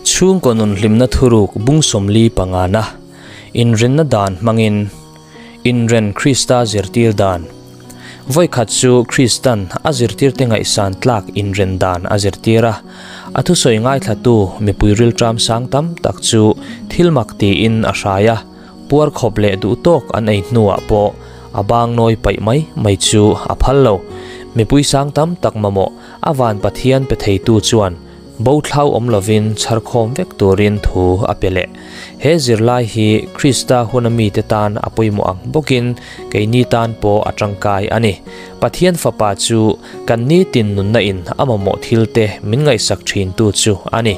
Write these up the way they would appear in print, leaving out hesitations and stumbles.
Chhungkaw nun hlimna thuruk bung 45 na inrenna dan hmangin inren Krista zirtir dan. Vawikhat chu Kristan a zirtirte ngaihsan tlak inren dan a zirtir a, a thusawi ngaithlatu mipui rilṭam sang tam tak chu thil mak tiin a hrai a, puar khawp leh duh tawk an ei hnuah pawh a bang nawi paih mai mai chu a phal lo. Mipui sang tam tak mamawh a van Pathian pe theitu chuan bo thlau awm lovin chhar khawm vek turin thu a pe leh. He zirlai hi Krista huna mite tan a pawimawh ang bawkin keini tan pawh a tangkai a ni. Pathian Fapa chu kan nitin nunna in a mamawh thilte min ngaihsak thintu chu a ni.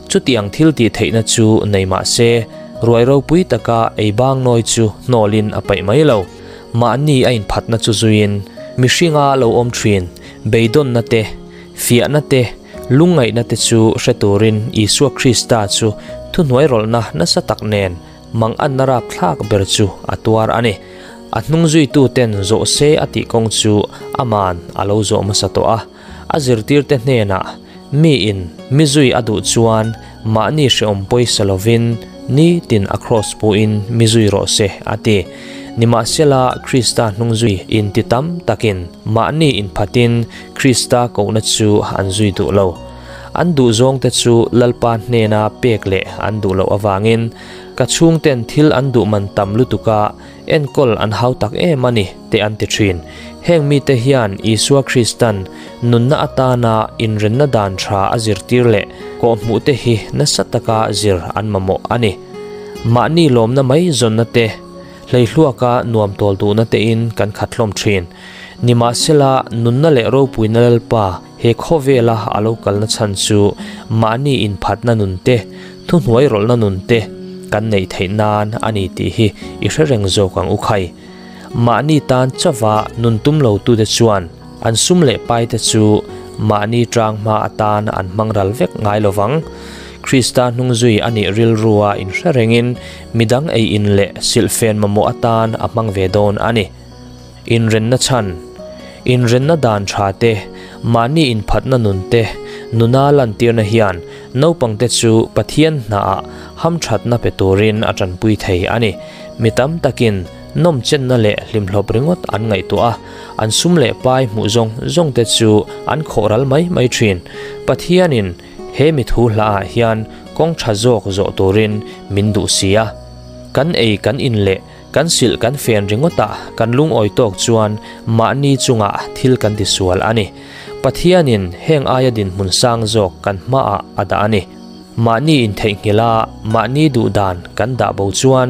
Chutiang thil tih theihna chu nei mah se, ruai ropui taka ei bang nawi chu hnawlin a paih mai lo. Mahni a inphatna chu zuiin mihringa lo awm thin beidawnna te, fiahna te, lungngaihna te chu hre turin Isua Krista chu thuhnuai rawlhna nasa tak nen mang anna rap thlak ber chu a tuar a ni. A hnung zuituten zawh se a tih kawng chu aman a lo zawh hmasa tawh a. A zirtirte hnenah mi in mi zui a duh chuan mahni hreawm pawisa lovin ni tin a cross puin mi zui rawh se a ti. Nimahsela Krista hnung zui in ti tam takin mahni inphatin Krista kohna chu an zui duh lo. An duh zawngte chu Lalpa hnena pek leh an duh loh awangin ka chhungten thil an duh man tam lutuka enkawl an hau tak em a ni te an ti thin. Heng mite hian Isua Kristan nunna atana inrenna dan tha a zirtir leh kawhhmuh te hi nasa taka zir an mamawh a ni. Mahni lawmna mai zawnna te, hleihluaka nuam tawl duhna te in kan khat hlawm thin. Nimahsela nunna leh ropuina Lalpa he khawvela a lo kalna chhan chu mahni inphatna nun te, thuhnuai rawlhna nun te kan neih theih nan a ni tih hi i hre reng zawk ang u khai. Mahni tan chawa nun tum lo tu te chuan an sum leh pai te chu mahni tang hma atan an hmang ral vek ngai lovang. Krista hnung zui a nih rilrua in hre rengin midang ei in leh silhfen mamawh atan a hmang ve dawn a ni. Inrenna chhan, inrenna dan tha te, mahni inphatna nun te, nuna lantirna hian naupangte chu Pathian hnaah hamthatna pe turin a tanpui thei a ni. Mi tam takin nawm chenna leh hlimhlawp ringawt an ngaihtuah a, an sum leh pai hmuh zawng zawng te chu an khawh ral mai mai thin. Pathianin he mi thu hlaah hian kawng tha zawk zawh turin min duh si a. Kan ei kan in leh kan silh kan fen ringawtah kan lungawi tawk chuan mahni chungah thil kan tisual a ni. Pathianin heng aia dinhmun sang zawk kan hmaah a dah a ni. Mahni intheihnghilha mahni duh dan kan dah bo chuan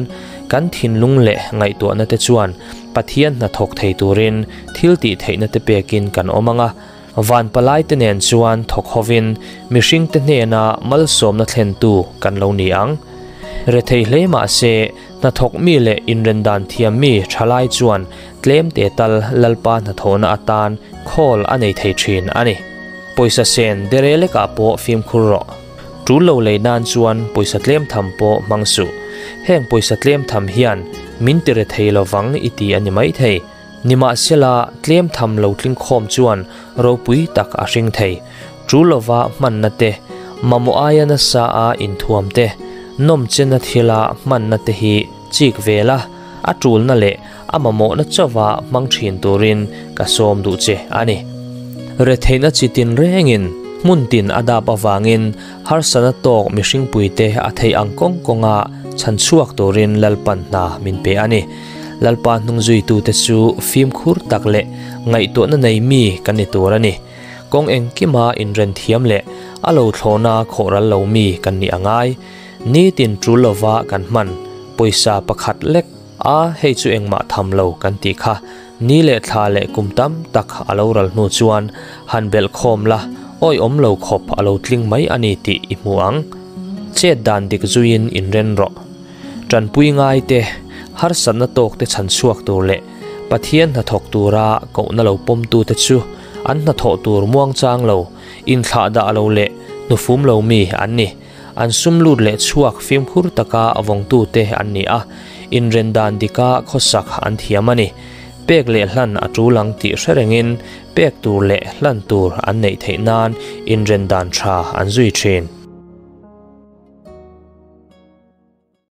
kan thinlung leh ngaihtuahna te chuan Pathian hnathawk thei turin thil tih theihna te pekin kan awm ang a. Van palai te nen chuan thawk hovin mihring te hnena malsawmna thlentu kan lo ni ang. Rethei hle mah se hnathawk mi leh inren dan thiam mi thalai chuan tlem te tal Lalpa hnathawhna atan khawl a nei thei thin a ni. Pawisa sen dere lekah pawh fimkhur rawh. Tul lo lei nan chuan pawisa tlem tham pawh hmang suh. Heng pawisa tlem tham hian min ti rethei lovang i ti a ni mai thei. Nimahsela tlem tham lo tling khawm chuan ropui tak a hring thei. Tul lova hmanna te, mamawh aia nasa a inthuam te, nawm chena thila hmanna te hi chik vela a tulna leh a mamawhna chawa hmang thin turin ka sawm duh che a ni. Retheihna chitin rengin hmun tin a dap awangin harsana tawk mihring puite a thei ang kawng kawnga chhan chhuak turin Lalpan hna min pe a ni. Lalpa hnung zuitu te chu fimkhur tak leh ngaihtuahna nei mi kan ni tur a ni. Kawng engkima inren thiam leh a lo thlawhna khawh ral lo mi kan ni angai. Ni tin tul lova kan hman pawisa pakhat lek a hei chu engmah tham lo kan ti kha. Ni leh thla leh kum tam tak a lo ral hnu chuan han bel khawm la oi awm lo khawp a lo tling mai a ni tih i hmu ang. Chet dan dik zuiin inren rawh. Tanpui ngai te, harsatna tawk te chhan chhuak tur leh Pathian hnathawk tura kohna lo pawmtu te chu an hnathawh tur muang chang lo, inthlah dah lo leh hnufum lo mi an ni. An sum lut leh chhuak fimkhur taka vawngtu te an ni a, inren dan dika khawsak an thiam a ni. Pek leh hlan a tulang tih hre rengin pek tur leh hlan tur an neih theih nan inren dan tha an zui thin.